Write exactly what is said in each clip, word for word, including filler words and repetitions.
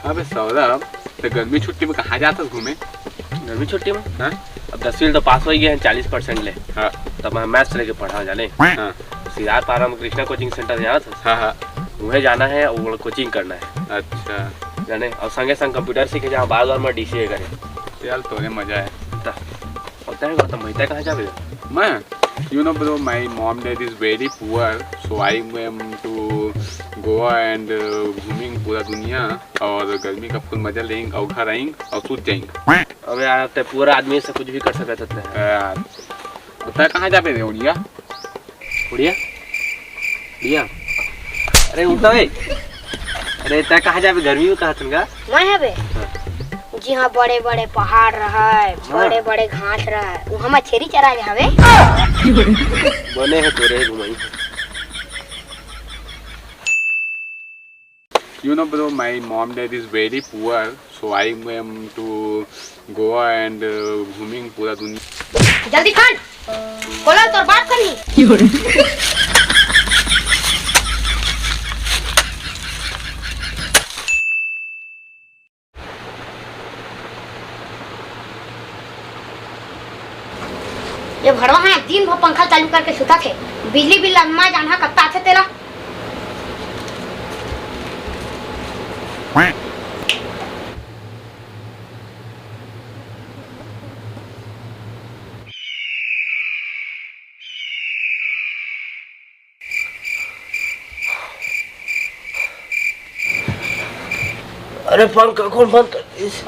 अबे सौरभ, ते गर्मी छुट्टी में कहाँ जाथस घूमे? गर्मी छुट्टी में? हाँ? अब दसवीं तो पास हो गए हैं चालीस परसेंट ले। हाँ। तब मैं मैथ्स लेके पढ़ा जाने। हाँ। सीआर पारा में कृष्णा कोचिंग सेंटर जाना था। हाँ, हाँ। वहीं जाना है और वो कोचिंग करना है। अच्छा। जाने, और संगे संग कंप्यूटर सीखे, जहाँ बार बार मैं डीसीए करे। चल, तोरे मजा है। त-, और तैं गौतम भाई, तैं कहाँ जाबे? मैं? You know, bro, my mom dad is very poor, so I am to Goa and, uh, घूमिंग पूरा दुनिया। और गर्मी का फुल मजा लेंग और घर आएंग और सूत जाएंग। अबे यार, तैं पूरा आदमी से कुछ भी कर सकत हस। यार, तैं कहाँ जाबे रे, उड़िया? उड़िया? उड़िया? अरे, उड़ता है। अरे, तैं कहाँ जाबे गर्मी में, कहा तुमका? मैं है बे। हाँ। जी हाँ, बड़े बड़े पहाड़ रहे, हाँ। बड़े बड़े घास रहे, वो हम छेरी चरा जावे। बने है तोरे घुमाई। You know, bro, my mom dad is very poor, so I am to Goa and, uh, घूमिंग पूरा दुनिया। जल्दी कर, बोला तोर बाप कनी। ये भड़वा है, दिन भर पंखा चालू करके सुता थे, बिजली बिल लम्मा जानहा कत्ता आथे तेला। अरे पंखा कौन बंद कर दिस?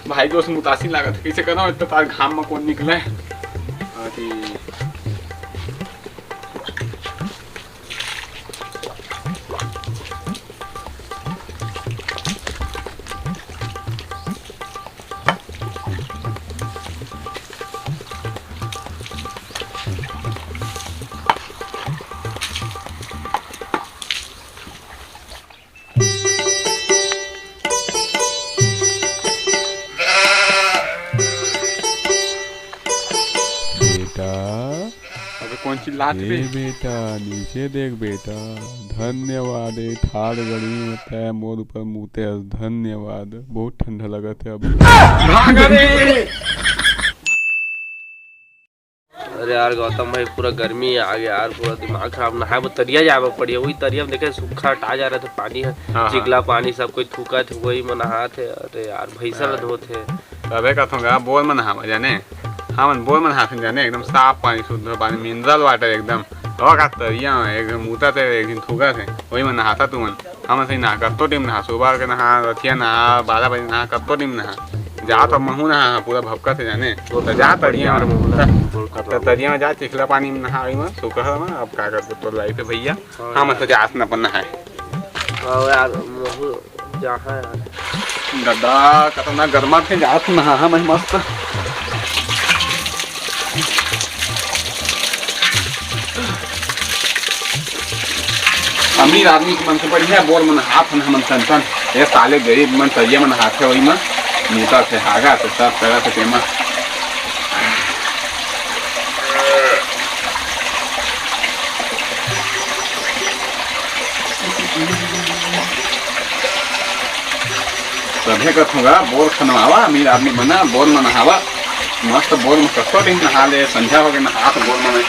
भाई दोस्त, मुतासिन लागत है, कैसे करो, इतना तार घाम में कौन निकले। अरे। बेटा, अबे कौन चिल्लात ए बे? बेटा, नीचे देख बेटा। धन्यवाद, ए ठाड़ गड़ी में तै मोर ऊपर मूते हस। धन्यवाद, बहुत ठंडा लगत है अब। भाग रे! अरे यार गौतम भाई, पूरा गर्मी आ गया यार, पूरा दिमाग खराब। नहाए बर तरिया जाए बर पड़ी, वही तरिया में देखे सूखा टा जा रहा था पानी है, हाँ, हाँ। चिकला पानी, सब कोई थूका थे, वही में नहात है। अरे यार, भैंसा ला हाँ। धोत है। तबे कहत हूँ गा, बोर में नहावा जाने, हमन बोर में नहाथन जाने, एकदम साफ पानी, शुद्ध पानी, मिनरल वाटर एकदम। हो का तरिया में एक झन मूता थे, एक झन थूका थे, वही में नहाता तुमन। हम ऐसे ही नहा, कत्तो टीम नहा, सुबह के नहा, रतिया नहा, बारह बजे नहा, कत्तो टीम नहा। जा तो महू नहा, पूरा भपका से जाने। तो जा तरिया में। त-, तरिया में जा, चिखला पानी में नहा, वही में, सुखा में, अब का करते तो लाइफ है भैया। हाँ। हम तो जात न अपन नहाए। हाँ यार, महू जहाँ यार। गड्ढा, खतरनाक गरमा के जात नहा, हम मस्त। अमीर आदमी के मन से बढ़िया बोर में नहाथन हमन सन सन। ये साले गरीब मन तरिया में नहाथे, वही में मूता से, हागा से, सब तरह से तेमा। तभे कथों गा, बोर खनवावा, अमीर आदमी बना, बोर में नहावा। मस्त बोर में कतको दिन नहा ले, संझा हो गए नहात बोर में।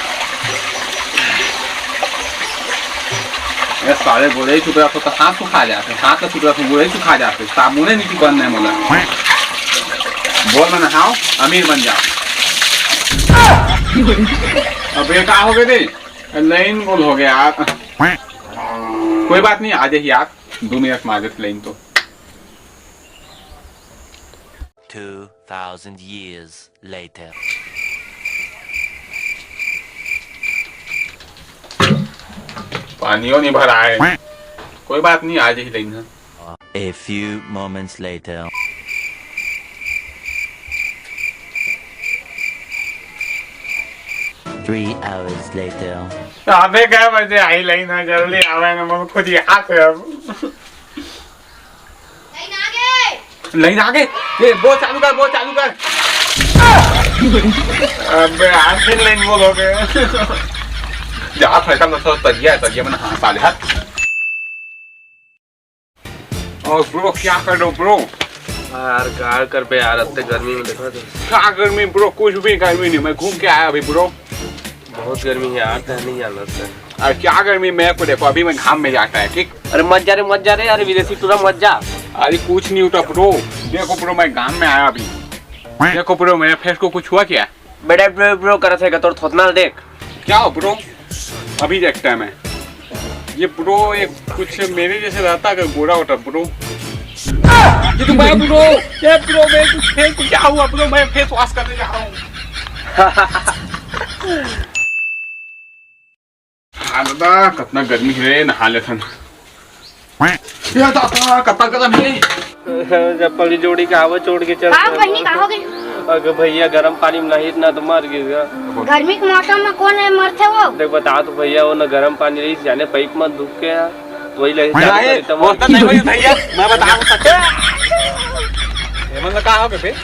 ए साले, गोड़े सुखा तो हाथ सुखा जाते, हाथ तो सुखा तो गोड़े सुखा जाते, साबुने नहीं बन नहीं मोला। बोर में नहाओ, अमीर बन जाओ। अब ये का हो गए रे? लाइन गोल हो गया यार। कोई बात नहीं, आ जाइए यार, दो मिनट में आ जाते लाइन तो। Two thousand years later. पानियो नहीं भरा है। कोई बात नहीं, आ जाइए लाइन है। A few moments later. Three hours later. अबे कै बजे आही लाइन ह, जल्दी आवे ना, मोर खुद याद है अब। लाइन आ गे। लाइन आ गए। ए, वो चालू कर, वो चालू कर। अबे, आज फिर लाइन बोलोगे। जा, साइकिल में थोड़ा तरिया है, तरिया में नहा साले, हट। और ब्रो, क्या कर रहे हो ब्रो? यार, का करबे यार, अत्ते गर्मी में देखा तो। का गर्मी ब्रो? कुछ भी गर्मी नहीं, मैं घूम के आया अभी ब्रो। बहुत गर्मी है यार, तैं नहीं जाना सर। अरे क्या गर्मी, मैं को देखो, अभी मैं घाम में जाता है, ठीक? अरे मत जा रे, मत जा रे, अरे विदेशी टूरा मत जा। अरे कुछ नहीं होता ब्रो, देखो ब्रो, मैं घाम में आया अभी। देखो ब्रो, मेरे फेस को कुछ हुआ क्या? बड़े ब्रो ब्रो करत है, तोर थोथना देख। क्या हो ब्रो? अभी देखता है मैं। ये ब्रो, ये कुछ मेरे जैसे रहता अगर गोरा होता ब्रो। ये तो मैं ब्रो, ये ब्रो, मैं कुछ फेस को क्या हुआ ब्रो? मैं फेस वॉश करने जा रहा हूँ। हाँ दादा, कतना गर्मी है, नहा लेथन। ये दादा, कतना गर्मी है। चप्पल की जोड़ी का हवा छोड़ के चल। हाँ, बहिनी, का हो गई? अगर भैया गरम पानी में नहाही ना तो मर गिस गा। गर्मी के मौसम में कौन है मरथे वो? देख, बता तो भैया, वो ना गरम पानी रही, जाने पाइप में दुख के है, तो वही लगे चालू नहीं, करे तब वो तो नहीं होई भैया, मैं बता सकते। ये मतलब का हो गए फिर?